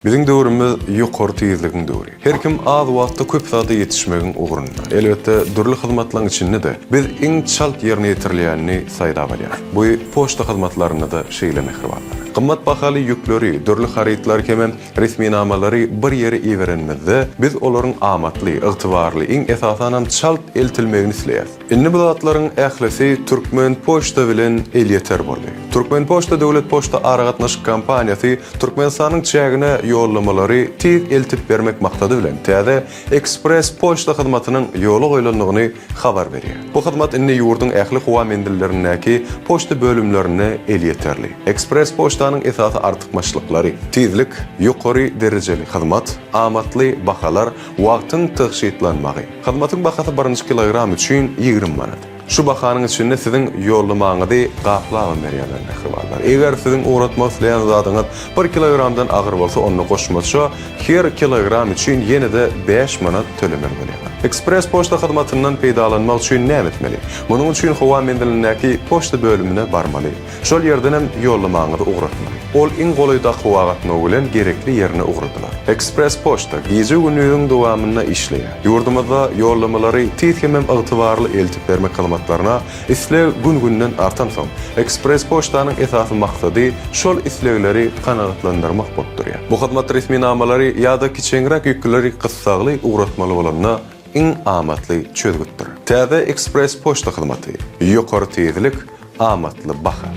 Biziň döwrümiz ýokary tizligiň döwri. Her kim az wagtda köp zada ýetişmegiň ugrunda. Elbetde, dürli hyzmatlaryň içinde-de biz iň çalt ýerine ýetirilýänini saýlap alýarys. Bu poçta hyzmatlarynda-da şeýle mähribanlar. Gymmat bahaly ýükleri, dürli harytlary hemem resminamalary bir ýere iberenimizde, biz olaryň amatly, ygtybarly, iň esasanam çalt eltilmegini isleýäris. Indi bu zatlaryň ählisi Türkmenpoçta bilen elýeter boldy. Türkmenpoçta döwlet poçta aragatnaşyk kompaniýasy Türkmenistanyň çägine ýollamalary tiz eltip bermek maksady bilen täze ekspress poçta hyzmatynyň ýola goýlandygyny habar berýär. Bu hyzmat indi ýurduň ähli howa menzillerindäki poçta bölümlerinde elýeterli. Ekspress poçtanyň esasy artykmaçlyklary, tizlik, ýokary derejeli hyzmat, amatly bahalar, wagtyň tygşytlanmagy. Hyzmatyň bahasy birinji kilogram üçin 20 manat. Şu bahanyň içinde siziň ýollamaňyzy gaplabam berýärler mähribanlar. Eger siziň ugratmak isleýän zadyňyz bir kilogramdan agyr bolsa onda goşmaça her kilogram üçin ýene-de 5 manat tölemeli bolýarlar. Ekspress poçta hyzmatyndan peýdalanmak üçin näme etmeli? Munuň üçin howa menzilindäki poçta bölümine barmaly. Şol ýerdenem ýollamaňyzy ugratmaly. Ol iň golaýdaky howa gatnawy bilen gerekli ýerine ugradylar. Ekspress poçta gije-gündiziň dowamynda işleýär. Ýurdumyzda ýollamalary tiz hemem ygtybarly eltip bermek hyzmatlaryna isleg gün-günden artansoň, ekspress poçtanyň esasy maksady şol islegleri kanagatlandyrmak bolup durýar. Bu hyzmat resminamalary ýa-da kiçeňräk ýükleri gyssagly ugratmaly bolanda iň amatly çözgütdir. Täze ekspress poçta hyzmaty, ýokary tizlik, amatly baha.